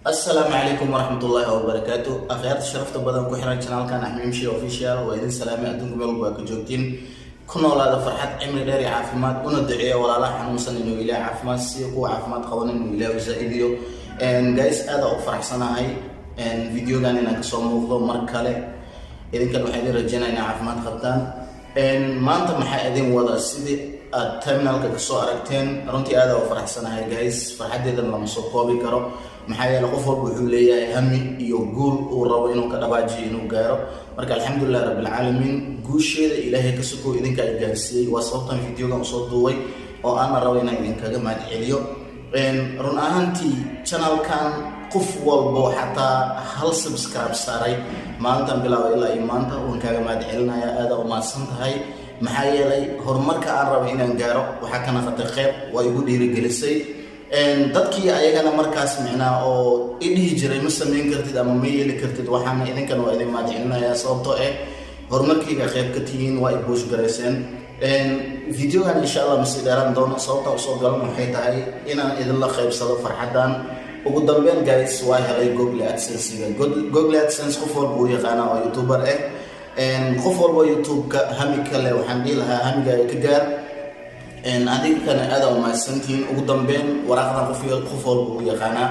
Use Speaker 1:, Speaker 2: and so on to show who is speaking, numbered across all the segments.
Speaker 1: Asalaamu calaykum waraxmatullaahi wabarakaatu. Akhyaarta sharafta badan ku xiran channelkan Axmiimshi Official, waa idin salaamay. Adduunka meel walba ka joogtiin, ku noolaada farxad, cimri dheer iyo caafimaad. Una duceeya walaalaha xanuunsan inuu Ilaah caafimaad siiyo, kuwa caafimaad qaban inuu Ilaah u zaa-idiyo. Guys, aada u faraxsanahay videogan inaan kasoo muuqdo mar kale. Idinkan waxaa idin rajeynaya inay caafimaad qabtaan. Maanta maxaa idin wada? Sidii aad thumbnailka kasoo aragteen, runtii aada u faraxsanahay, guys. Farxaddeedan lama soo koobi karo, maxaa yeele qof walba wuxuu leeyahay hami iyo guul uu rabo inuu ka dhabaajiyo, inuu gaaro. Marka alxamdulilah rabbilcaalamiin, guusheeda Ilaahay ka sokow idinka ay gaarsiiyey. Waa sababtan videogan usoo duubay oo aana rabo inaan idinkaga mahad celiyo. Run ahaantii, channelkan qof walbo xataa hal subscribe saaray maalintan bilaaba ilaa iyo maanta, waan kaaga mahad celinaya. Aada u mahadsan tahay, maxaa yeelay horumarka aan rabo inaan gaaro waxaa ka naqatay qeyb, waa igu dhiirigelisay. Dadkii ayagana markaas micnaa oo i dhihi jiray "Ma samayn kartid" ama "Ma yeeli kartid", waxaana idinkana waa idin mahad celinaya, sababtoo eh horumarkayga qeyb ka tihiin, waa i push garayseen. Videogan insha Allah masii dheeraan doono. Sababta usoo galan waxay tahay inaan idinla qaybsado farxaddan. Ugu dambeyn, guys, waa helay Google AdSense-ga. Google AdSense qof walba uu yaqaana oo YouTuber ah. Qof walba YouTube-ka hami kale, waxaan dhihi lahaa hamigaaga ka gaar. Adigkana aada u mahadsantihiin. Ugu dambeyn, waraaqdan qof walba uu yaqaanaa.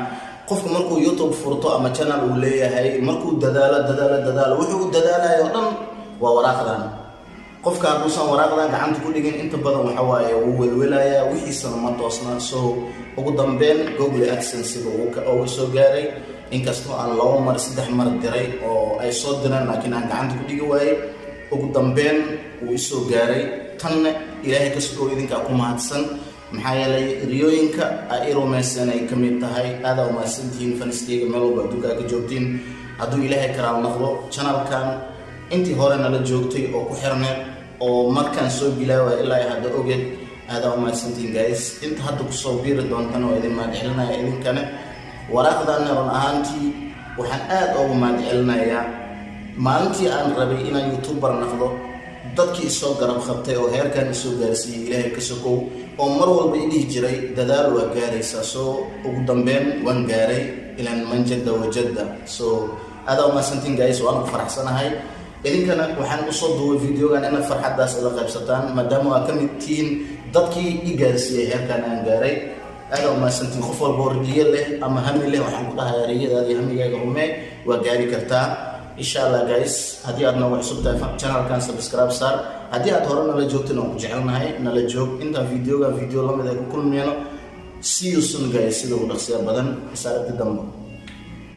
Speaker 1: Qofku markuu YouTube furto ama channel uu leeyahay, markuu dadaalo, dadaalo, dadaalo, wuxuu u dadaalayo o dhan waa waraaqdan. Qofka hadduusan waraaqdan gacanta ku dhigin, inta badan waxa waaye wuu welwelayaa, wixiisana ma toosna. So ugu dambeyn Google AdSense-ga uu soo gaaray, inkastoo aan laba mar, saddex mar diray oo ay soo direen, laakiin aan gacanta ku dhigi waayey. Ugu dambeyn wuu isoo gaaray. Tanna Ilaahay ka sokow idinkaa ku mahadsan, maxaa yeelay riyooyinka a i rumaysan ay ka mid tahay. Aadaa umahadsantihiin, fanskeyga meel walba adduunka aa ka joogtiin. Hadduu Ilaahay karaal noqdo, channelkan intii hore nala joogtay oo ku xirneed oo markaan soo bilaawaya ilaa ay hadda ogeed, aadaa umahadsantihiin, guys. Inta hadda kusoo biiri doontana waa idin mahad celinaya. Idinkane waraaqdanna run ahaantii waxaan aada ugu mahad celinayaa maalintii aan rabay inaan YouTuber noqdo dadkii isoo garab qabtay oo heerkan isoo gaarsiiyey, Ilaahay ka sokow, oo mar walba i dhihi jiray "Dadaal, waa gaaraysaa." Soo ugu dambeyn waan gaaray, ilan man jadda wajadda. So aadaa umahadsantiin, guys, waan ku faraxsanahay. Idinkana waxaan usoo duubay videogan inaad farxaddaas ila qaybsataan, maadaama waa ka mid tihiin dadkii i gaarsiiyey heerkan aan gaaray. Aadaa umahadsantiin. Qof walba oo riyo leh ama hami leh, waxaan ku dhahayaa riyadaada iyo hamigaaga rumee, waa gaari kartaa insha Allah. Guys, haddii aad noogu cusub tahay channelkan, subscribe saar. Haddii aad hore nala joogtin, waan ku jecelnahay, nala joog. Intaan videogan video lamid ay ku kulmeyno, see you soon, guys. Sida ugu dhaqsiya badan, is aragti dambe.